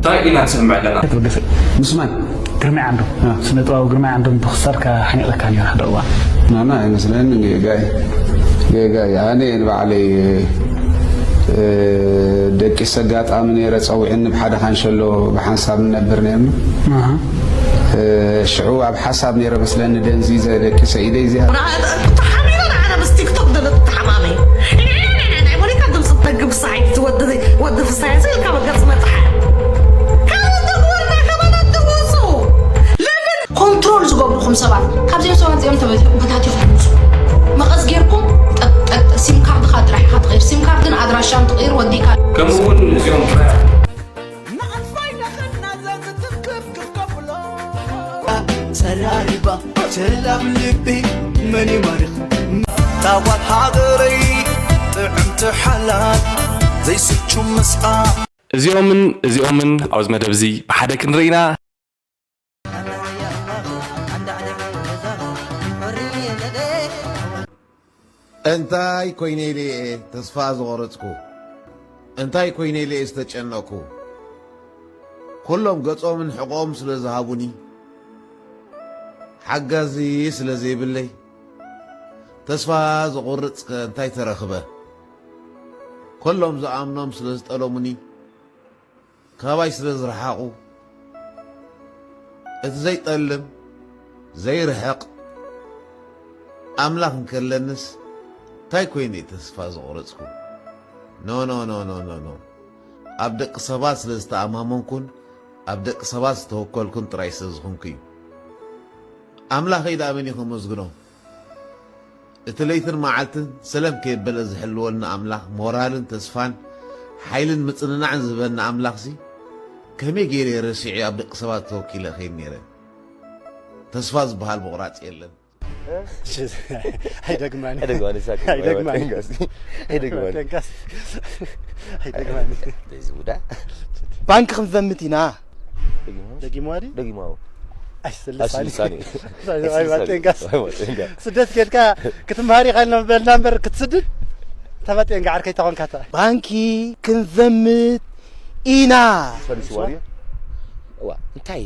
ጥራይ ኢና ንሰምዕ ኣለና። ኣይትበገሰ። ምስማይ። ግርማይ ዓንዶም። እ። ስነ ጥበባዊ ግርማይ ዓንዶም ብክሳድካ ሓኒቐካ ነይሩ ሓደ እዋን። ናና ኣይመስለንን፣ ጌጋ እዩ። ጌጋ እዩ። ኣነ ንባዕለይ፣ እ፣ ደቂሰ ኣጋጣሚ ነይረ፣ ጸዊዕኒ፣ ብሓደ ካንሸሎ ብሓንሳብ ንነብር ነይርና። ኣሃ። እ፣ ሽዑ ኣብ ሓሳብ ነይረ መስለኒ ደንዚዘ ደቂሰ ኢደይ እዚኣ። ተሓሚመ ንዓና ምስ ቲክቶክ ደለ ተሓማመ። ናይ ሞኒካ ድምፂ ተግብ ሳይ ወዲ፣ ወዲ ፍሳይ ኢልካ በገፅ መጥሓ። ካብ ወዲ ወርዳ ከማና ትውፁ። ለምን? ኮንትሮል ዝገብሩኹም ሰባት፣ ካብዚኦም ሰባት እዚኦም ተበ-፣ በታቲኹም ውፁ። መቐስ ጌርኩም ጠጥ፣ ጠጥ፣ ሲም ካርድኻ ጥራሕ ኢኻ ትቕይር። ሲም ካርድን ኣድራሻን ትቕይር ወዲካ። ከምኡ እውን እዚኦም ጥራይ። ንኣንፋይ ነኸና ዘዝትፍ ክፍክፍ ከብሎ። ተራሪባ ትላም ልቢ መን ይማርኽ? ታዋት ሃገረይ ጥዕምቲ ሓላት ዘይስቹ ምስኣ። እዚኦምን እዚኦምን ኣብዚ መደብ እዚ ብሓደ ክንርኢ ኢና። እንታይ ኮይነ ኢለ እየ ተስፋ ዝቖረጽኩ? እንታይ ኮይነ ኢለ እየ ዝተጨነቕኩ? ኩሎም ገጾምን ሕቖኦም ስለ ዝሃቡኒ፣ ሓጋዚ ስለ ዘይብለይ፣ ተስፋ ዝቖርጽ ከ እንታይ ተረኽበ? ኩሎም ዝኣምኖም ስለ ዝጠለሙኒ፣ ካባይ ስለ ዝረሓቑ፣ እቲ ዘይጠልም፣ ዘይርሕቕ ኣምላኽ እንከለንስ፣ እንታይ ኮይነ እየ ተስፋ ዝቖረጽኩ? ኖ፣ ኖ፣ ኖ፣ ኖ፣ ኖ፣ ኖ። ኣብ ደቂ ሰባት ስለ ዝተኣማመንኩን ኣብ ደቂ ሰባት ዝተወከልኩን ጥራይ ስለ ዝኾንኩ እዩ። ኣምላኸይ ደኣ መን እዩ ከመስግኖ? እቲ ለይትን መዓልትን ሰለም ከየበለ ዝሕልወልና ኣምላኽ፣ ሞራልን ተስፋን ሓይልን ምጽንናዕን ዝህበና ኣምላኽሲ፣ ከመይ ገይረ እየ ረሲዐ ኣብ ደቂ ሰባት ተወኪለ እኸይድ ነይረ? ተስፋ ዝበሃል ምቑራጽ የለን። ኣይደግማን። ኣይደግማን፣ ይሳቅ። ኣይደግማን። ኣይወጥን ጋዚ። ኣይደግማን። ኣይወጥን ጋዚ። ኣይደግማን። እዚ ውዳ። ባንክ ክንዘምት ኢና። ደጊማዊ? ደጊማዊ ድዩ? ደጊማዊ። ኣይስልሳኒ። ኣይስልሳኒ። ኣይወጥን ጋዚ። ኣይወጥን ጋዚ። ስደት ኬድካ ክትምሃር ኢኻ ኢልና በልና እምበር ክትስድድ? ተባጤን ጋዓር ከይተኾንካ እታ። ባንኪ ክንዘምት ኢና። ፈሊስዋ ድዩ? እዋ፣ እንታይ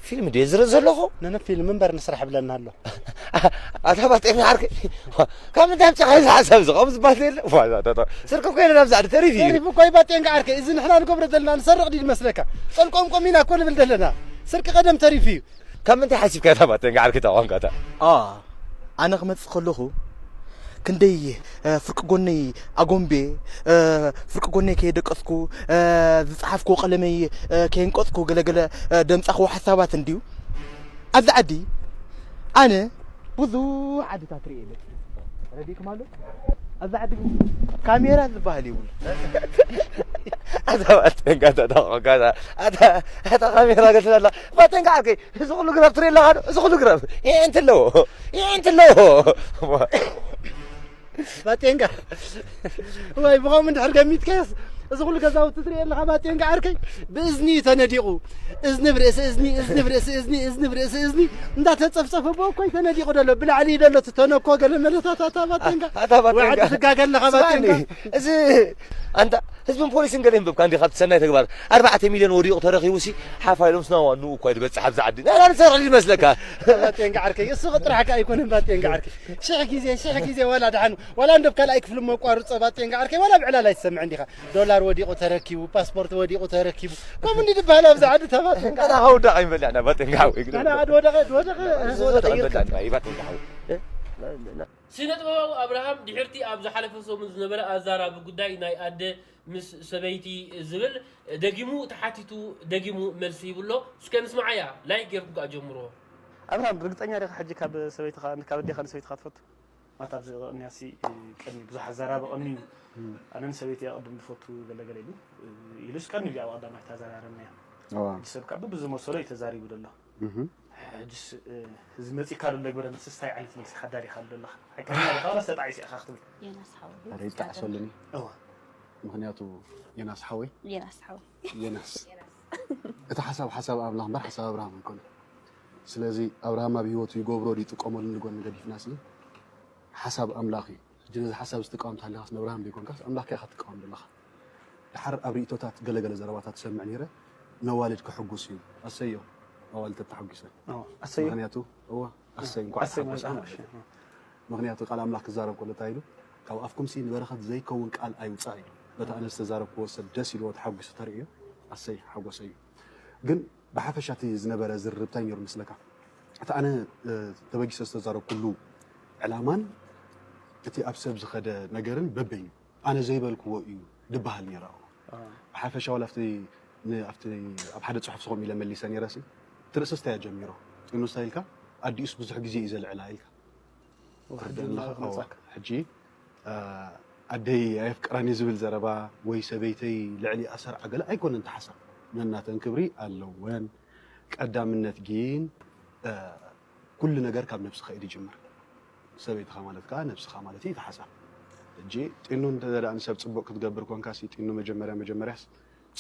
ፊልም ድየ ዝርኢ ዘለኹ? ነነ ፊልም እምበር ንስራሕ ብለና ኣሎ። ኣታ ባጤን ዓርከይ፣ ካብ ምንታይ ኣምጺእካ እዚ ሓሳብ እዚ? ከምኡ ዝበሃል የለ? ዋ፣ ዛ፣ ታ፣ ታ፣ ስርቂ እኮ የለን ኣብዚ ዓዲ፣ ተሪፉ እዩ። ተሪፉ እኮ እዩ ባጤን ዓርከይ። እዚ ንሕና ንገብሮ ዘለና ንሰርቕ ድዩ ዝመስለካ? ጠልቆምቆም ኢና እኮ ንብል ዘለና። ስርቂ ቀደም ተሪፉ እዩ። ካብ ምንታይ ሓሲብካ እታ ባጤን ዓርከይ እታ ቋንቋ እታ? ኣ፣ ኣነ ክመጽእ ከለኹ ክንደይ፣ እ፣ ፍርቂ ጎነይ ኣጎምቤ፣ እ፣ ፍርቂ ጎነይ ከየደቀስኩ፣ እ፣ ዝጸሓፍኩዎ ቀለመይ፣ እ፣ ከየንቀጽኩ ገለገለ፣ እ፣ ደምጻኽዎ ሓሳባት እንድዩ። ኣብዚ ዓዲ ኣነ ብዙሕ ዓድታት ርእየ መጺኤ። ተረዲእኩም ኣሎ? ኣብዚ ዓዲ ግን ካሜራ ዝበሃል የብሉ። ኣታ ባጤንጋ፣ ኣታ፣ ኣታ፣ ኣታ፣ ኣታ ካሜራ ገትላ ኣላ። ባጤንጋ ዓርከይ፣ እዚ ኩሉ ግራብ ትርኢ ኣለኻ ዶ? እዚ ኩሉ ግራብ። ይዕንቲ ኣለዎ። ይዕንቲ ኣለዎ። ባጤንጋ። ወይ ብኸምኡ እንድሕር ገሚትካዮስ፣ እዚ ኩሉ ገዛውቲ ትርኢ ኣለኻ ባጤንጋ ዓርከይ? ብእዝኒ እዩ ተነዲቑ። እዝኒ ብርእሲ እዝኒ፣ እዝኒ ብርእሲ እዝኒ፣ እዝኒ ብርእሲ እዝኒ እንዳተጸፍጸፈ ብኡ እኮ እዩ ተነዲቑ ዘሎ። ብላዕሊ እዩ ዘሎ እቲ ተነኮ ገለ መለታታ ባጤንጋ። ኣታ ባጤንጋ። ወዓዲ ትጋገ ኣለኻ ስማዕኒ፣ ባጤንጋ። እዚ ኣንታ ህዝብን ፖሊስን ገለ ይንብብካ እንዲኻ ኣብቲ ሰናይ ተግባር። ኣርባዕተ ሚልዮን ወዲቑ ተረኺቡ ሲ ሓፋ ኢሎም ስናዋ ንኡ እኳ ይበጽሕ ኣብዛ ዓዲ። ናና ንሰርሕ ድዩ መስለካ? ባጤንጋ ዓርከይ፣ እሱ ጥራሕ ከኣ ኣይኮነን ባጤንጋ ዓርከይ። ሽሕ ግዜ፣ ሽሕ ግዜ ዋላ ደሓን፣ ዋላ እንዶ ካልኣይ ክፍሊ መቋርጾ ባጤንጋ ዓርከይ፣ ዋላ ብዕላል ኣይትሰምዕን ዲኻ? ዶላር ወዲቑ ተረኪቡ፣ ፓስፖርት ወዲቑ ተረኪቡ። ከምኡ እንዲ ዝበሃል ኣብዛ ዓዲ እታ ባጤንጋ። ኣታ ከውዳቕ ኣይንበልዕና ባጤንጋ ሓወይ፣ ግደ። ኣና ዓዲ ወደቐ፣ ወደቐ፣ እዚ ወደቐ ወደቐ ይርከብ። ኣይንበልዕና፣ ባጤንጋ ሓወይ። እ? ስነ ጥበባዊ ኣብርሃም ድሕርቲ ኣብ ዝሓለፈ ሰሙን ዝነበረ ኣዛራቢ ጉዳይ ናይ ኣደ ምስ ሰበይቲ ዝብል ደጊሙ ተሓቲቱ ደጊሙ መልሲ ይብሎ። እስከ ንስምዓያ፣ ላይክ ጌርኩም ከኣ ጀምርዎ። ኣብርሃም፣ ርግጸኛ ዲኻ ሕጂ ካብ ሰበይትኻ፣ ካብ ኣዴኻ ንሰበይትኻ ትፈቱ? ማታ ኣብዚ ቅንያሲ ቀኒ ብዙሕ ኣዘራቢ ቀኒ እዩ። ኣነ ንሰበይቲ እየ ቅድም ዝፈቱ ገለ ገለ ኢሉ፣ ኢሉስ ቀኒ እዩ ኣብ ቀዳማይ ተዛራረብናዮ። እዋ። ሕጂ ሰብ ካብ ብዝመሰሎ እዩ ተዛሪቡ ዘሎ። እህ። ሕጅስ፣ እ፣ እዚ መጺእካ ዶ ለግበረ ንስስ እንታይ ዓይነት መልሲ ሓዳሪኻ ኣሎ ኣለኻ? ሓቀኛ ዲኻ ዋላስ ተጣዒስ ኢኻ ክትብል? ዮናስ ሓወይ። ኧረ ይጣዓሰሉኒ። እዋ። ምኽንያቱ ዮናስ ሓወይ። ዮናስ ሓወይ። ዮናስ። እቲ ሓሳብ ሓሳብ ኣምላኽ እምበር ሓሳብ ኣብርሃም ኣይኮነን። ስለዚ ኣብርሃም ኣብ ህይወቱ ይገብሮ ድዩ ይጥቀመሉ ንጎኒ ገዲፍናሲ ሓሳብ ኣምላኽ እዩ። ሕጂ ነዚ ሓሳብ እዚ ትቃወም ተሃሊኻስ ንኣብርሃም ዘይኮንካስ ኣምላኽካ ኢኻ ትቃወም ዘለኻ። ደሓር ኣብ ርእይቶታት ገለገለ ዘረባታት እሰምዕ ነይረ። መዋልድ ክሕጉስ እዩ። ኣሰዮ፣ ኣዋልድ ተተሓጒሰን። ኣዎ፣ ኣሰዩ ምክንያቱ እዋ ኣሰይ እንኳዕ ኣሰይ ተሓጎሳ ማለት ማለት እዩ። ምክንያቱ ቃል ኣምላኽ ክዛረብ ከሎ እንታይ ኢሉ? ካብ ኣፍኩም ሲ ንበረኸት ዘይከውን ቃል ኣይውፃእ እዩ። በቲ ኣነ ዝተዛረብክዎ ሰብ ደስ ኢልዎ ተሓጒሱ ተርእዮ ኣሰይ ሓጎሰ እዩ። ግን ብሓፈሻ እቲ ዝነበረ ዝርርብ እንታይ ነይሩ መስለካ? እቲ ኣነ ተበጊሰ ዝተዛረብኩሉ ዕላማን እቲ ኣብ ሰብ ዝኸደ ነገርን በበይኑ ኣነ ዘይበልክዎ እዩ ድበሃል ነይሩ። ብሓፈሻ ዋላ ኣብቲ ን- ኣብቲ ኣብ ሓደ ፅሑፍ ስኹም ኢለ መሊሰ ነይረ ሲ እቲ ርእስስ እንታይ እያ ጀሚሮ? ጢኑ እንታይ ኢልካ? ኣዲኡስ ብዙሕ ግዜ እዩ ዘልዕላ ኢልካ ትርድእ ኣለኻ? ሕጂ ኣደይ ኣየፍቅራን እዩ ዝብል ዘረባ ወይ ሰበይተይ ልዕሊ ኣሰርዓ ገለ ኣይኮነን ተሓሳብ ነናተን ክብሪ ኣለወን። ቀዳምነት ግን ኩሉ ነገር ካብ ነብስኻ እዩ ዝጅምር። ሰበይትኻ ማለት ከዓ ነብስኻ ማለት እዩ ተሓሳብ። ሕጂ ጢኑ እንተ ንሰብ ፅቡቕ ክትገብር ኮንካ ሲ ጢኑ መጀመርያ መጀመርያስ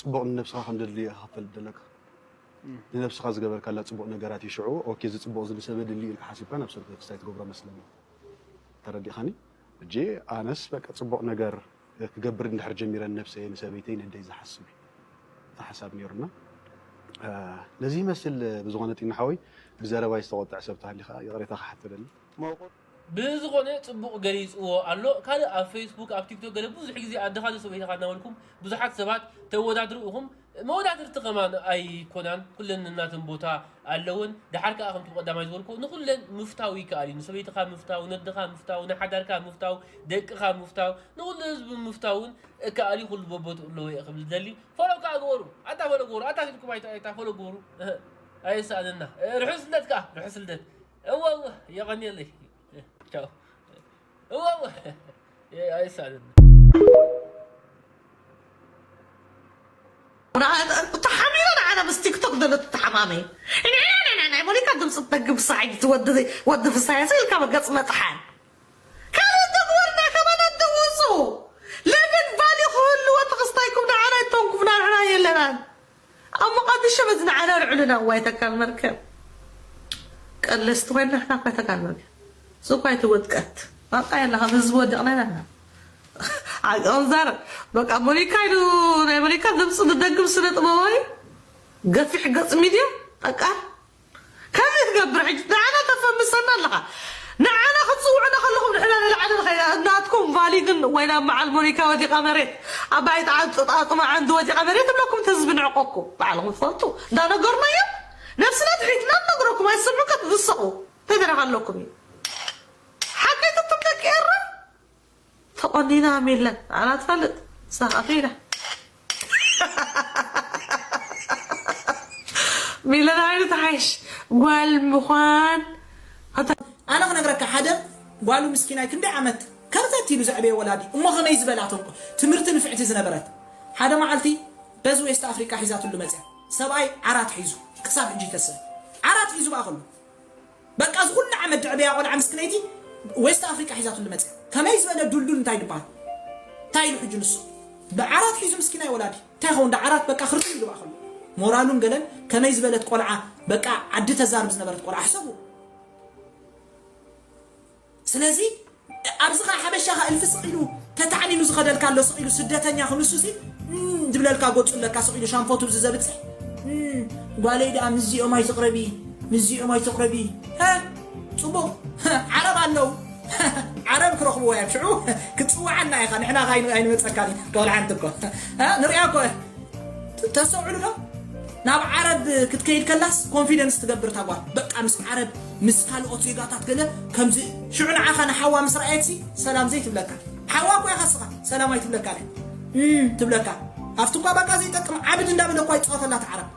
ፅቡቕ ንነብስኻ ከም ደድልዮ ኢኻ ክፈልጥ ዘለካ። ንነብስኻ ዝገበርካላ ፅቡቕ ነገራት እዩ ሽዑ ኦኬ እዚ ፅቡቕ እዚ ንሰብ የድሊ ኢልካ ሓሲብካ ናብ ሰብ ተፍስታይ ትገብሮ መስለኒ። ተረዲኻኒ? ሕጂ ኣነስ በቃ ፅቡቕ ነገር ክገብር እንድሕር ጀሚረ ንነብሰይ ንሰበይተይ ነደይ ዝሓስብ እዩ። እቲ ሓሳብ ነይሩና ነዚ ይመስል። ብዝኾነ ጢና ሓወይ ብዘረባይ ዝተቆጥዐ ሰብ ተሃሊኻ ይቕሬታ ክሓትት እደሊ። ብዝኾነ ፅቡቕ ገሊፅዎ ኣሎ። ካልእ ኣብ ፌስቡክ ኣብ ቲክቶክ ገለ ብዙሕ ግዜ ኣድኻ ዶ ሰበይትኻ እናበልኩም ብዙሓት ሰባት ተወዳድሩ ኢኹም። መወዳድርቲ ከማን ኣይኮናን፣ ኩለን ናተን ቦታ ኣለወን። ደሓር ከኣ ከምቲ ብቐዳማይ ዝበልኩ ንኹለን ምፍታው ይከኣል እዩ። ንሰበይትኻ ምፍታው፣ ነድኻ ምፍታው፣ ንሓዳርካ ምፍታው፣ ደቅኻ ምፍታው፣ ንኹሉ ህዝቢ ምፍታው እውን እከኣል እዩ። ኩሉ በቦትኡ ኣለዎ እየ ክብል ዝደሊ። ፎሎ ከኣ ግበሩ። ኣታ ፎሎ ግበሩ። ኣታ ሲልኩም ኣይታ ኣይታ ፎሎ ግበሩ። ኣየሳእነና። ርሑስ ልደት ከኣ፣ ርሑስ ልደት። እወ እወ፣ የቐንየለይ። ቻው። እወ እወ፣ ኣየሳእነና። ተሓሚረ ንዓና ምስ ቲክቶክ ዘሎ ተተሓማመ ናይ ሞኒካ ድምፂ ትደግም ሳዒድ ወዲ ፍሳየ ኢልካ መገፅ መጥሓን ካልእ ተግበርና ከማን ኣትውፁ ለምን ቫሊ ክህልዎ ተክስታይኩም ንዓና ይተንኩፍና ንሕና የለናን ኣብ መቃድሾ በዚ ንዓና ልዕሉና ዋይ ተካል መርከብ ቀለስቲ ኮይና ንሕና እኳ ተካል መርከብ እዚ እኳ ኣይትወጥቀት በቃ የላ ካብ ህዝቢ ወዲቕና ኢና ኣንዛር በቃ ሞኒካ ኢሉ ናይ ሞኒካ ድምፂ ንደግም ስነ ጥበባዊ ገፊሕ ገፅ ሚድያ በቃ ከመይ ትገብር ሕጂ ንዓና ተፈምሰና ኣለኻ ንዓና ክትፅውዑና ከለኹም ንሕና ንላዕሊ ንኸይና እናትኩም ቫሊ ግን ወይ ናብ መዓል ሞኒካ ወዲቓ መሬት ኣባይ ተዓጥጣጥማ ዓንዲ ወዲቓ መሬት እብለኩም እቲ ህዝቢ ንዕቆኩም ባዕልኹም ትፈልጡ እንዳነገርናዮም ነብስና ትሒትና ንነግረኩም ኣይሰምዑ ከትድሰቑ ተደረኻ ኣለኩም እዩ ሓቀይ ትትም ደቂ ኤረ ተቆኒና ሚለን ኣላ ትፈልጥ ሳኻት ኢላ ሚለን ዓይኑ ተሓይሽ ጓል ምዃን ኣነ ክነግረካ ሓደ ጓሉ ምስኪናይ ክንደይ ዓመት ከርተት ኢሉ ዘዕበየ ወላዲ እሞ ከመይ ዝበላቶም ትምህርቲ ንፍዕቲ ዝነበረት ሓደ መዓልቲ በዚ ዌስት ኣፍሪቃ ሒዛትሉ መፅያ ሰብኣይ ዓራት ሒዙ ክሳብ ሕጂ ተሰ ዓራት ሒዙ በኣ ከሎ በቃ እዚ ኩሉ ዓመት ድዕብያ ቆልዓ ምስክነይቲ ዌስት ኣፍሪቃ ሒዛትሉ መፅያ ከመይ ዝበለ ዱልዱል እንታይ ድበሃል እንታይ ኢሉ ሕጂ ንሱ ብዓራት ሒዙ ምስኪናይ ወላዲ እንታይ ኸውን ዓራት በቃ ክርትም ኢሉ በኣ ከሎ ሞራሉን ገለን ከመይ ዝበለት ቆልዓ በቃ ዓዲ ተዛርብ ዝነበረት ቆልዓ ሕሰቡ ስለዚ ኣብዚ ኸዓ ሓበሻ ኸዓ እልፊ ስቕ ኢሉ ተታዕኒኑ ዝኸደልካ ኣሎ ስቕ ኢሉ ስደተኛ ክንሱ ሲ እም ዝብለልካ ገፁ ኣለካ ስቕ ኢሉ ሻንፎ ትብዚ ዘብፅሕ እም ጓለይ ደኣ ምስዚኦም ኣይትቕረቢ ምስዚኦም ኣይትቕረቢ ሀ ፅቡቕ ዓረብ ኣለዉ ዓረብ ክረኽብዎ እዮም ሽዑ ክትፅዋዓና ኢኻ ንሕና ኸዓ ኣይንመፀካን ኢና ከበል ሓንቲ እኮ ንሪኣ እኮ ተስተውዕሉ ዶ ናብ ዓረብ ክትከይድ ከላስ ኮንፊደንስ ትገብር እታ ጓል በቃ ምስ ዓረብ ምስ ካልኦት ዜጋታት ገለ ከምዚ ሽዑ ንዓኻ ንሓዋ ምስ ረኣየትሲ ሰላም ዘይትብለካ ሓዋ እኮ ኢኻ ስኻ ሰላም ኣይትብለካ እም ትብለካ ኣብቲ እኳ በቃ ዘይጠቅም ዓብድ እንዳበለ እኳ ይፃወተላ እቲ ዓረብ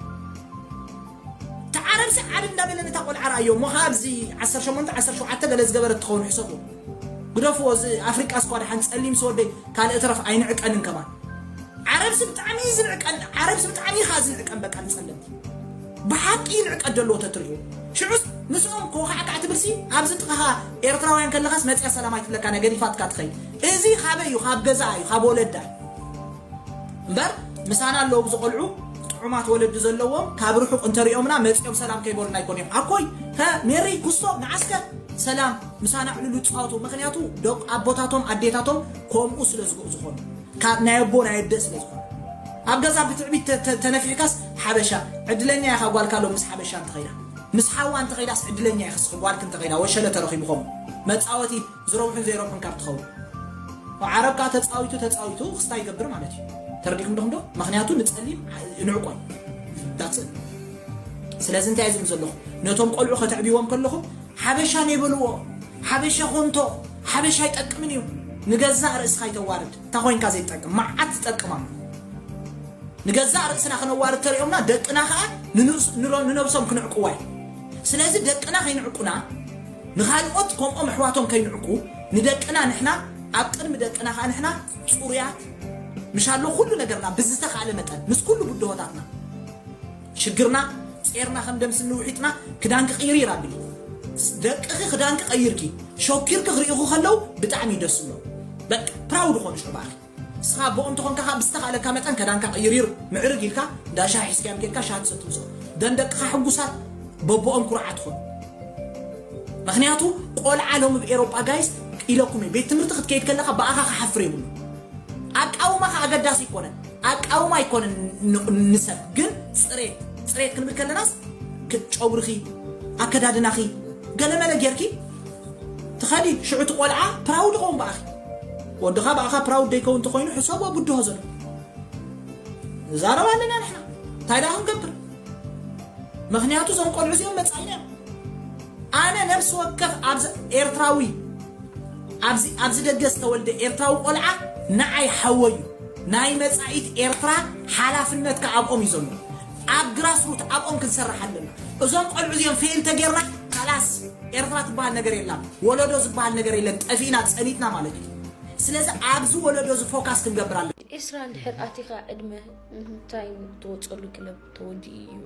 እቲ ዓረብሲ ዓብድ እንዳበለ ነታ ቆልዓ ረኣዮ እሞ ከዓ ኣብዚ ዓሰርተ ሸሞንተ ዓሰርተ ሸውዓተ ገለ ዝገበረት ትኸውን ሕሰቡ ግደፍዎ እዚ ኣፍሪቃ ስኳ ደሓን ፀሊም ስወደይ ካልእ ትረፍ ኣይንዕቀንን ከማን ዓረብሲ ብጣዕሚ እዩ ዝንዕቀን ዓረብሲ ብጣዕሚ ኢኻ ዝንዕቀን በቃ ንፀለምቲ ብሓቂ ይንዕቀት ዘለዎ ተትርእዩ ሽዑስ ምስኦም ኮኻዕካዕ ትብልሲ ኣብዚ ጥቓኻ ኤርትራውያን ከለኻስ መፅያ ሰላም ኣይትብለካ ነገር ይፋትካ ትኸይድ እዚ ካበይ እዩ ካብ ገዛ እዩ ካብ ወለዳ እዩ እምበር ምሳና ኣለዉ ብዝቆልዑ ጥዑማት ወለዲ ዘለዎም ካብ ርሑቕ እንተሪኦምና መፂኦም ሰላም ከይበሉና ኣይኮን እዮም ኣኮይ ተ ሜሪ ኩስቶ ንዓስከር ሰላም ምሳና ዕልሉ ይፃወቱ ምክንያቱ ደቂ ኣቦታቶም ኣዴታቶም ከምኡ ስለ ዝኮኑ ካብ ናይ ኣቦ ናይ ኣደ ስለ ዝኾነ ኣብ ገዛ ብትዕቢት ተነፊሕካስ ሓበሻ ዕድለኛ ኢኻ ጓልካ ሎ ምስ ሓበሻ እንተኸይዳ፣ ምስ ሓዋ እንተኸይዳስ ዕድለኛ ኢኻ። እስኺ ጓልክ እንተኸይዳ ወሸለ ተረኺቡ ኸምኡ መጻወቲ ዝረብሑን ዘይረብሑን ካብ ትኸውን። ዓረብ ከኣ ተጻዊቱ ተጻዊቱ ክስታይ ይገብር ማለት እዩ። ተረዲእኩም ዶ? ምኽንያቱ ንጸሊም ንዕቆ እዩ። That's it። ስለዚ እንታይ ዝብል ዘለኹ፣ ነቶም ቆልዑ ከተዕብይዎም ከለኹም ሓበሻ ነይበልዎ፣ ሓበሻ ኮንቶ፣ ሓበሻ ኣይጠቅምን እዩ። ንገዛእ ርእስኻ ይተዋርድ። እታ ኮይንካ ዘይትጠቅም መዓት ትጠቅማ። ንገዛእ ርእስና ክነዋርድ ተሪኦምና ደቅና ከዓ ንንብስ- ንሮ- ንነብሶም ክንዕቅዋ እዩ። ስለዚ ደቅና ከይንዕቁና፣ ንኻልኦት ከምኦም ኣሕዋቶም ከይንዕቁ፣ ንደቅና ንሕና ኣብ ቅድሚ ደቅና ከዓ ንሕና ፅሩያት ምሻሎ ኩሉ ነገርና ብዝተኻእለ መጠን ምስ ኩሉ ብድሆታትና ሽግርና ጼርና ከም ደም ስኒ ውሒጥና ክዳንኪ ቅይርይር ኣብሊ። ደቅኺ ክዳንኪ ቀይርኪ ሾኪርኪ ክርእኹ ከለዉ ብጣዕሚ ደስ ዝብሎ። በቃ ፕራውድ ኾኑ ሽዑ ባእኺ። ንስኻ ኣቦኦም ተኾንካ ኸዓ ብዝተኻእለካ መጠን ከዳንካ ቅይርይር ምዕርግ ኢልካ እንዳ ሻሂ ሒዝካዮም ከይድካ ሻሂ ትሰቲ ምሶም። ደን ደቅኻ ሕጉሳት በቦኦም ኩርዓት ኾኑ። ምኽንያቱ ቆልዓ ሎሚ ብኤሮጳ ጋይስ ኢለኩም እየ። ቤት ትምህርቲ ክትከይድ ከለኻ ብኣኻ ክሓፍር የብሉ። ኣቃውማኻ ኣገዳሲ ኣይኮነን። ኣቃውማ ኣይኮነን ን- ንሰብ ግን ፅሬት ፅሬት ክንብል ከለናስ ክ- ጨጉርኺ ኣከዳድናኺ ገለመለ ጌርኪ ትኸዲ ሽዑ እቲ ቆልዓ ፕራውድ ኸውን ብኣኺ። ወድኻ ብኣኻ ፕራውድ ደይከውን እንተኾይኑ ሕሰቦ ብድሆ ዘሎ ንዛረብ ኣለና ንሕና። እንታይ ደኣ ክንገብር? ምኽንያቱ እዞም ቆልዑ እዚኦም መጻኢና እዮም። ኣነ ነፍሲ ወከፍ ኣብዚ ኤርትራዊ ኣብዚ ኣብዚ ደገ ዝተወልደ ኤርትራዊ ቆልዓ ንዓይ ሓወዩ ናይ መጻኢት ኤርትራ ሓላፍነትካ ኣብኦም እዩ ዘሎ። ኣብ ግራስሩት ኣብኦም ክንሰርሕ ኣለና። እዞም ቆልዑ እዚኦም ፌል ተጌርና ካላስ ኤርትራ ትበሃል ነገር የላን። ወለዶ ዝበሃል ነገር የለን። ጠፊእና ጸኒትና ማለት እዩ። ስለዚ ኣብዚ ወለዶ እዚ ፎካስ ክንገብር ኣለና። ዒስራ እንድሕር ኣቲኻ ዕድመ እንታይ ትወፀሉ ክለብ ተወዲኡ እዩ።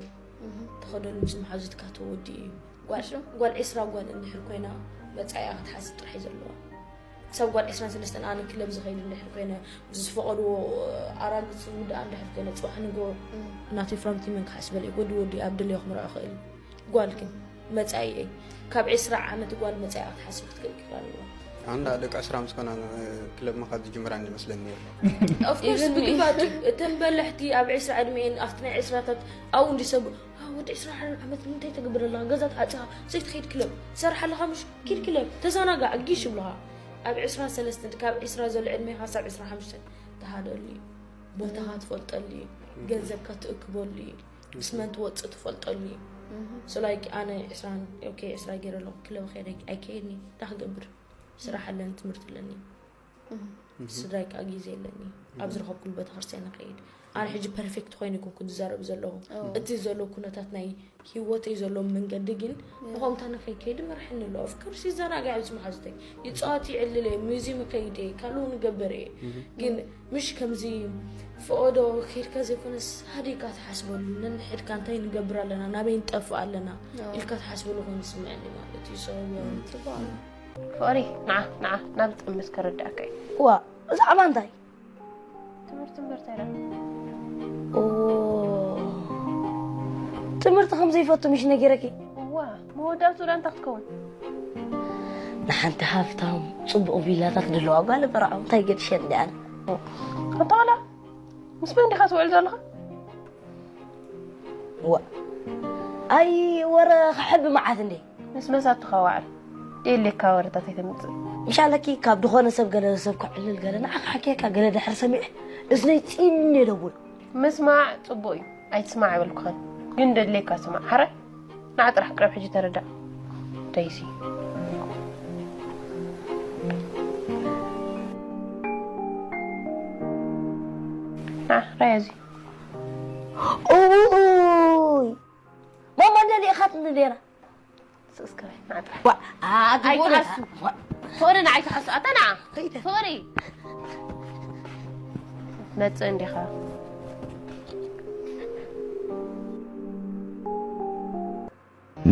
ተኸደሉ ምስ መሓዙትካ ተወዲኡ እዩ። ጓል ጓል ዒስራ ጓል እንድሕር ኮይና መፃኢኣ ክትሓስብ ጥራሕ እዩ ዘለዋ። ክሳብ ጓል ዒስራን ሰለስተን ኣነ ክለብ ዝኸይድ እንድሕር ኮይነ ዝፈቐድዎ ኣራግፅ ውድኣ እንድሕር ኮይነ ፅባሕ ንጎ ናተይ ፍራምቲ መን ክሓስበል እዩ ወዲ ወዲ ኣብ ድልዮ ክምርዖ ክእል እዩ። ጓል ግን መጻኢኤይ ካብ ዕስራ ዓመት ጓል መጻኢኣ ክትሓስብ ክትክእል ክኽእል ኣለዋ። ኣንዳ ደቂ ዕስራ ምስ ኮና ክለብ ምኻድ ዝጅምራ እንመስለኒ ነይሩ። Of course፣ even me። ብግባቱ እተን በለሕቲ ኣብ ዕስራ ዕድሜኤን ኣብቲ ናይ ዕስራታት ኣብኡ እንዲ ሰብ "ዋ፣ ወዲ ዕስራ ዓመት ንምንታይ ተገብር ኣለኻ? ገዛ ተዓጺኻ ዘይትኸይድ ክለብ ትሰርሕ ኣለኻ ምሽ? ኪድ ክለብ ተዘናጋዕ ጊሽ" ይብሉኻ። ኣብ ዕስራ ሰለስተ ካብ ዕስራ ዘሎ ዕድሜኻ ሳብ ዕስራ ሓሙሽተ ትሃደሉ እዩ። ቦታኻ ትፈልጠሉ እዩ። ገንዘብካ ትእክበሉ እዩ። ምስ መን ትወፅእ ትፈልጠሉ እዩ። So like ኣነ ዕስራን okay ዕስራ ገይረ ኣለኹ ክለብ ከይደ ኣይከይድኒ እንታይ ክገብር ስራሕ ኣለኒ ትምህርቲ ኣለኒ ስድራይ ከዓ ግዜ ኣለኒ ኣብ ዝረኸብኩሉ ቤተክርስትያን ከይድ ኣነ ሕጂ ፐርፌክት ኮይነ ይኮንኩ ዝዛረብ ዘለኹ እቲ ዘሎ ኩነታት ናይ ሂወተይ ዘሎ መንገዲ ግን ብኸምታ ንከይከይድ መርሐኒ ኣሎ of course ይዘናጋዕ ምስ መሓዙተይ ይፃወት ይዕልል እየ ሙዚየም ከይድ እየ ካልኡ ንገብር እየ ግን ምሽ ከምዚ ፈቐዶ ከይድካ ዘይኮነስ ሃዲእካ ትሓስበሉ ነንሕድካ እንታይ ንገብር ኣለና ናበይ ንጠፍእ ኣለና ኢልካ ትሓስበሉ ኮይኑ ዝስምዐኒ ማለት እዩ so ጽቡቕ ፍቕሪ ንዓ ንዓ ናብ ዝጠምስ ከረዳእካ እዩ ዋ ብዛዕባ እንታይ ትምህርቲ እምበር እንታይ ደኣ ኦ ትምህርቲ ከም ዘይፈቱ ምሽ ነጊረኪ ዋ መወዳእቱ ዳ እንታይ ክትከውን ንሓንቲ ሃፍታም ጽቡቕ ቪላታት ዘለዋ ጓል እምበር እንታይ ገድሸ እንዲ ኣነ ኣንታ ቆልዓ ምስ መን ዲኻ ትውዕል ዘለኻ ዋ ኣይ ወረ ክሕቢ መዓት እንዴ ምስ መሳትኻ ዋዕል ደየሌካ ወረታት ኣይተምጽእ ምሻለኪ ካብ ድኾነ ሰብ ገለ ሰብ ክዕልል ገለ ንዓኻ ሓኪየካ ገለ ድሕር ሰሚዐ እዝነይ ጺን የደውል ምስማዕ ጽቡቕ እዩ ኣይትስማዕ ኣይበልኩኻን ግን ደድሌካ ስማዕ ሓራይ ንዓ ጥራሕ ቅረብ ሕጂ ተረዳእ ደይሲ ንዓ ራያ እዚ ኡይ ማማ እንደ ሊእኻትኒ ነይራ ስእስከ ንዓ ጥራሕ ኣይትሓሱ ፍቕሪ ንዓ ኣይትሓሱ ኣታ ንዓ ፍቕሪ መጽእ እንዲኻ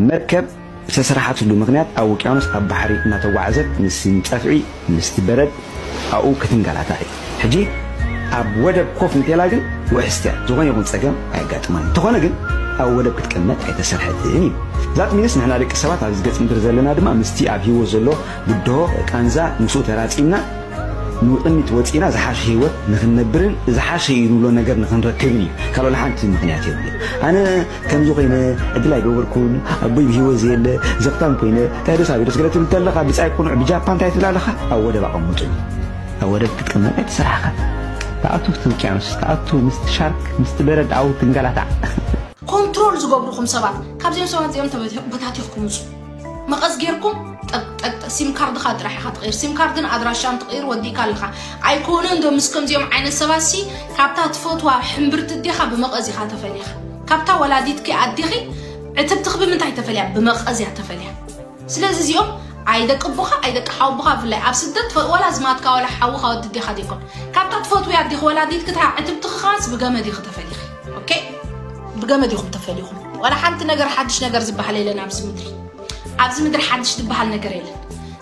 መርከብ ዝተሰርሓትሉ ምኽንያት ኣብ ውቅያኖስ ኣብ ባሕሪ እናተጓዓዘት ምስ ጸፍዒ ምስቲ በረድ ኣብኡ ክትንገላታዕ እዩ። ሕጂ ኣብ ወደብ ኮፍ እንተላ ግን ውሕስቲ እያ። ዝኾነ ይኹን ጸገም ኣየጋጥማን። እንተኾነ ግን ኣብ ወደብ ክትቅመጥ ኣይተሰርሐትን እዩ። That means ንሕና ደቂ ሰባት ኣብዚ ገጽ ምድሪ ዘለና ድማ ምስቲ ኣብ ህይወት ዘሎ ብድሆ፣ ቃንዛ ምስኡ ተራጺምና ንቕድሚት ወፂና ዝሓሸ ህይወት ንኽንነብርን ዝሓሸ እዩ ንብሎ ነገር ንኽንረክብን እዩ። ካልእ ሓንቲ ምኽንያት የብሉ። ኣነ ከምዚ ኮይነ ዕድል ኣይገበርኩን፣ ኣቦይ ብህይወት ዘየለ ዘኽታም ኮይነ እንታይ ዶ ሳቢዶስ ገለ ትብል ኣለኻ? ብጻይ ቁኑዕ ብጃፓን እንታይ ትብል ኣለኻ? ኣብ ወደብ ኣቐምጡኒ። ኣብ ወደብ ክትቅመጥ ኣይተሰርሓኻ። ተኣቱ እቲ ውቅያኖስ፣ ተኣቱ ምስቲ ሻርክ ምስቲ በረድ ኣብኡ ትንገላታዕ። ኮንትሮል ዝገብሩኹም ሰባት ካብዚኦም ሰባት እዚኦም ተበታቲኽኩም ውፁ። መቐስ ጌርኩም ጠቅጠቅ ሲም ካርድኻ ጥራሕ ኢኻ ትቕይር። ሲም ካርድን ኣድራሻን ትቕይር ወዲእካ ኣለኻ። ኣይኮነ እንዶ ምስ ከምዚኦም ዓይነት ሰባት ሲ ካብታ ትፈትዋ ሕምብርቲ ኣዴኻ ብመቐዝ ኢኻ ተፈሊኻ። ካብታ ወላዲትኪ ኣዴኺ ዕትብትኺ ብምንታይ ተፈልያ? ብመቐዝ እያ ተፈልያ። ስለዚ እዚኦም ኣይ ደቂ ኣቦኻ ኣይ ደቂ ሓወቦኻ ብፍላይ ኣብ ስደት ትፈ- ወላ ዝማትካ ወላ ሓውኻ ወዲ ኣዴኻ ዘይኮን ካብታ ትፈትውያ ኣዴኺ ወላዲትኪ እታ ዕትብትኺ ኸዓስ ብገመድ ኢኺ ተፈሊኺ። ኦኬ ብገመድ ኢኹም ተፈሊኹም። ዋላ ሓንቲ ነገር ሓድሽ ነገር ዝበሃል የለን ኣብዚ ምድሪ። ኣብዚ ምድሪ ሓድሽ ዝበሃል ነገር የለን።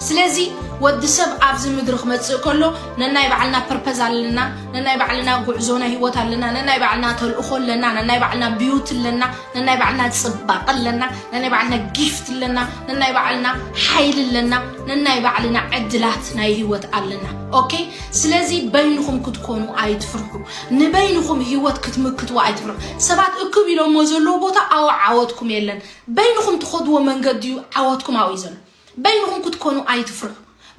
ስለዚ ወዲ ሰብ ኣብዚ ምድሪ ክመፅእ ከሎ ነናይ ባዕልና ፐርፐዝ ኣለና፣ ነናይ ባዕልና ጉዕዞ ናይ ህይወት ኣለና፣ ነናይ ባዕልና ተልእኾ ኣለና፣ ነናይ ባዕልና ቢዩቲ ኣለና፣ ነናይ ባዕልና ፅባቐ ኣለና፣ ነናይ ባዕልና ጊፍት ኣለና፣ ነናይ ባዕልና ሓይሊ ኣለና፣ ነናይ ባዕልና ዕድላት ናይ ህይወት ኣለና። ኦኬ ስለዚ በይንኹም ክትኮኑ ኣይትፍርሑ። ንበይንኹም ህይወት ክትምክትዋ ኣይትፍርሑ። ሰባት እክብ ኢሎሞ ዘለዎ ቦታ ኣዎ ዓወትኩም የለን። በይንኹም ትኸድዎ መንገዲ እዩ ዓወትኩም ኣብኡ እዩ ዘሎ። በይንኹም ክትኮኑ ኣይትፍርሑ።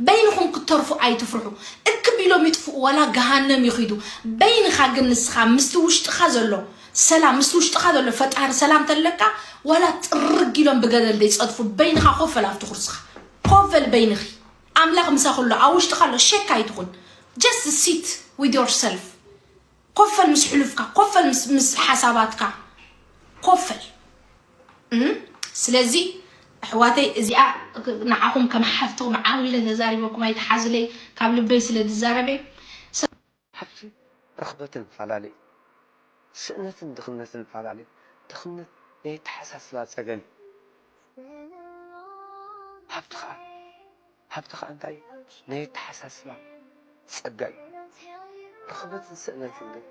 በይንኹም ክትተርፉ ኣይትፍርሑ። እክብ ኢሎም ይጥፍኡ ዋላ ገሃነም ይኺዱ። በይንኻ ግን ንስኻ ምስቲ ውሽጥኻ ዘሎ ሰላም ምስቲ ውሽጥኻ ዘሎ ፈጣሪ ሰላም ተለካ ዋላ ጥርግ ኢሎም ብገደል ዘይፀድፉ በይንኻ ኮፈል ኣብቲ ኩርስኻ ኮፈል በይንኺ ኣምላኽ ምሳኺ ኣሎ ኣብ ውሽጥኻ ኣሎ ሸክ ኣይትኹን just sit with yourself ኮፈል ምስ ሕሉፍካ ኮፈል ምስ ሓሳባትካ ኮፈል ስለዚ ኣሕዋተይ እዚኣ ንዓኹም ከም ሓፍትኹም ዓው ኢለ ተዛሪበኩም ኣይትሓዙለይ ካብ ልበይ ስለ ዝዛረበ ሃብትን ርኽበትን ፈላለዩ። ስእነትን ድኽነትን ፈላለዩ። ድኽነት ናይ ኣተሓሳስባ ጸገም እዩ። ሃብቲ ኸኣ ሃብቲ ኸኣ እንታይ እዩ? ናይ ኣተሓሳስባ ጸጋ እዩ። ርኽበትን ስእነትን ግን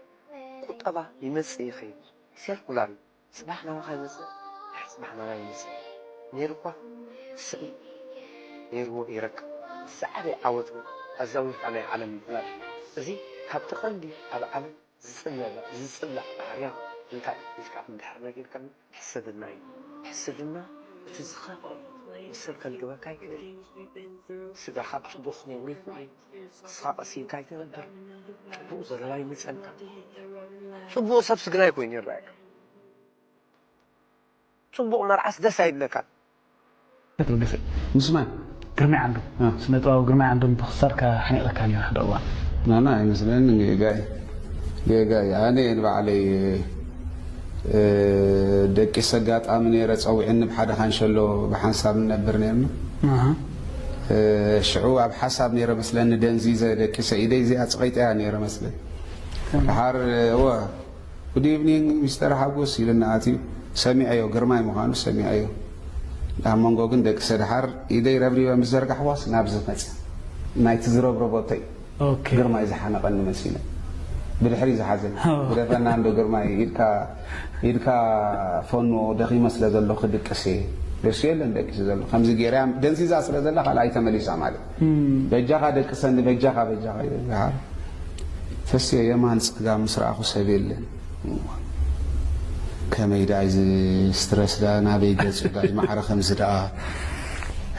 ቁጠባ ይመጽእ ይኸይድ፣ ሰርኩላር እዩ። ጽባሕ ናባኻ ይመጽእ፣ ድሕሪ ጽባሕ ናባይ ይመጽእ። ነይሩ እኳ ስእኒ ነይርዎ ይረክብ። ዝዓበየ ዓወት እውን ኣዛዊርካ ናይ ዓለም ምፍላጥ እዩ። እዚ ካብቲ ቀንዲ ኣብ ዓለም ዝጽለእ ዝጽላእ ባህርያት እንታይ እዩ ኢልካ እንድሕር ነጊርካኒ ሕስድና እዩ። ሕስድና እቲ ዝኸፍአ ሰብ ከልግበካ ይኽእል እዩ። ስጋኻ ብጽቡቕ ክነብር ይኽእል እዩ። ንስኻ ቀስ ኢልካ ኣይትነብር። ጽቡቕ ዘረባ ይመጸልካ። ጽቡቕ ሰብሲ ግናይ ኮይኑ ይረኣየካ። ጽቡቕ መርዓስ ደስ ኣይብለካን። ክትርግፍ ምስማን ግርማይ ዓንዶም ስነ ጥበባዊ ግርማይ ዓንዶም ብክሳድካ ሓኒቐካ ነይሩ ሓደ እዋን። ናና ኣይመስለንን ጌጋይ ጌጋይ ኣነ ንባዕለይ ደቂሰ ኣጋጣሚ ነይረ ጸዊዕኒ ብሓደ ካንሸሎ ብሓንሳብ ንነብር ነርና ሽዑ ኣብ ሓሳብ ነይረ መስለኒ ደንዚዘ ደቂሰ ኢደይ እዚኣ ጽቐይጠያ ነይረ መስለኒ ድሓር እወ Good evening ሚስተር ሓጎስ ኢሉኒ ኣትዩ ሰሚዐዮ ግርማይ ምዃኑ ሰሚዐዮ ኣብ መንጎ ግን ደቂ ሰድሓር ኢደይ ረብሪበ ምስ ዘርጋሕዋስ ናብዚ መፅእ ናይቲ ዝረብረቦተይ ግርማይ ዝሓነቐኒ መሲለ ብድሕሪ ዝሓዘ ግደፈና እንዶ ግርማይ ኢድካ ኢድካ ፈኖ ደኺመ ስለ ዘሎ ክድቅስ እየ ደሱ የለን ደቂሱ ዘሎ ከምዚ ገይረያ ደንዚዛ ስለ ዘላ ካልኣይ ተመሊሳ ማለት በጃኻ ደቅሰኒ በጃኻ በጃኻ ይብል ዝሓር ተስየ የማን ጸጋም ምስ ረኣኹ ሰብ የለን ከመይ ደኣ እዚ ስትረስ ደኣ ናበይ ገጹ ደኣ ዝመዓረ ከምዚ ደኣ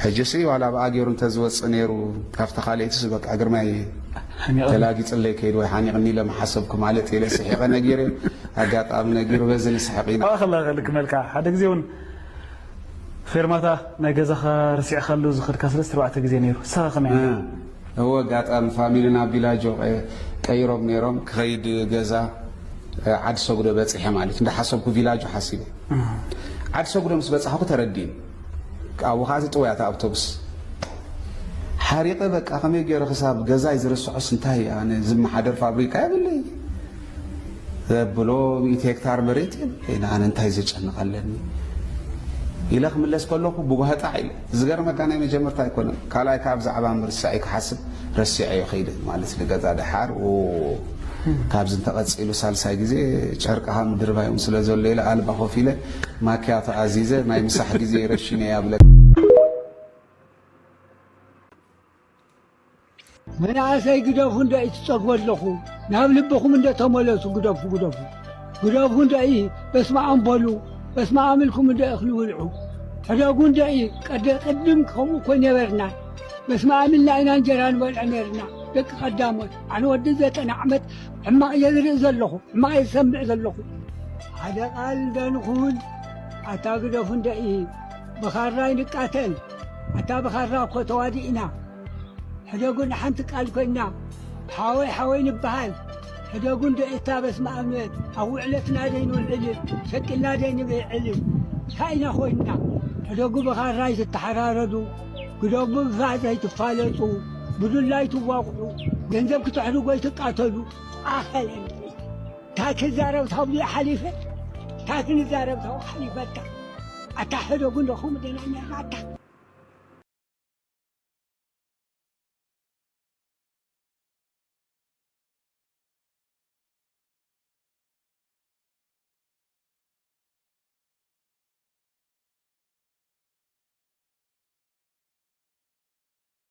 ሕጂ ሲ ዋላ ብኣ ገይሩ እንተዝወፅእ ነይሩ ካብታ ካልኣይትስ በቃ ግርማይ ተላጊፅለይ ከይድ ወይ ሓኒቕኒ ኢለ ምሓሰብኩ ማለት ኢለ ስሒቐ ነጊረ ኣጋጣሚ ነጊሩ በዚ ንስሕቕ ኢና ከላ ክልክመልካ ሓደ ግዜ እውን ፌርማታ ናይ ገዛኻ ርሲዕካሉ ዝኸድካ ሰለስተ ኣርባዕተ ግዜ ነይሩ። ንስኻ ከመይ ነይሩ? እወ ኣጋጣሚ ፋሚሊ ናብ ቪላጆ ቀይሮም ነይሮም ክኸይድ ገዛ ዓዲ ሰጉዶ በፂሐ ማለት እንዳሓሰብኩ ቪላጆ ሓሲበ ዓዲ ሰጉዶ ምስ በፃሕኩ ተረዲእኒ ኣብኡ ከዓ ጥውያታ ኣውቶቡስ ሓሪቐ በቃ ከመይ ገይረ ክሳብ ገዛይ ዝርስዖስ እንታይ ኣነ ዝመሓደር ፋብሪካ የብለይ ዘብሎ ሚእቲ ሄክታር መሬት የብለይን ኣነ እንታይ ዘጨንቕ ኣለኒ ኢለ ክምለስ ከለኹ ብጓህጣዕ ኢለ ዝገርመካ ናይ መጀመርታ ኣይኮነን ካልኣይ ከዓ ብዛዕባ ምርሳዕ ክሓስብ ረሲዐዮ ከይደ ማለት ንገዛ ደሓር ካብዚ እንተቐፂሉ ሳልሳይ ግዜ ጨርቅኻ ምድርባይ እውን ስለ ዘሎ ኢለ ኣልባ ኮፍ ኢለ ማክያቶ ኣዚዘ ናይ ምሳሕ ግዜ ረሽነ እየ ኣብለካ መናእሰይ ግደፉ እንዶ እዩ ትጸግቡ ኣለኹ። ናብ ልብኹም እንዶ ተመለሱ፣ ግደፉ፣ ግደፉ። ግደፉ እንዶ እዩ፣ በስመ ኣብ በሉ፣ በስመ ኣብ ኢልኩም እንዶ እኽሊ ውልዑ። ሕደጉ እንዶ እዩ፣ ቀደ ቅድም ከምኡ እኮ ነበርና። በስመ ኣብ ኢልና ኢና እንጀራ ንበልዕ ነርና። ደቂ ቀዳሞት፣ ኣነ ወዲ ዘጠና ዓመት ሕማቕ እየ ዝርኢ ዘለኹ፣ ሕማቕ እየ ዝሰምዕ ዘለኹ። ሓደ ቃል እንዶ ንኹን፣ ኣታ ግደፉ እንዶ እዩ፣ ብኻራ ይንቃተል። ኣታ ብኻራ እኮ ተዋዲእና። ሕደጉ ንሓንቲ ቃል ኮይና፣ ሓወይ ሓወይ ንበሃል። ሕደጉ እንዶ እታ በስመ ኣብ ንበል። ኣብ ውዕለትና ደይንውዕል፣ ሸቂልና ደይንብዕል። እንታይ ኢና ኮይንና? ሕደጉ ብኻራ ኣይትተሓራረዱ፣ ግደፉ ብፋዝ ኣይትፋለጡ፣ ብዱላ ኣይትዋቕዑ፣ ገንዘብ ክተሕድጉ ኣይትቃተሉ። ኣኸለን እንታይ ክዛረብ ታብዚ ሓሊፈ፣ እንታይ ክንዛረብ ታብኡ ሓሊፈታ። ኣታ ሕደጉ እንዶ ከምኡ ደና ነርና ኣታ።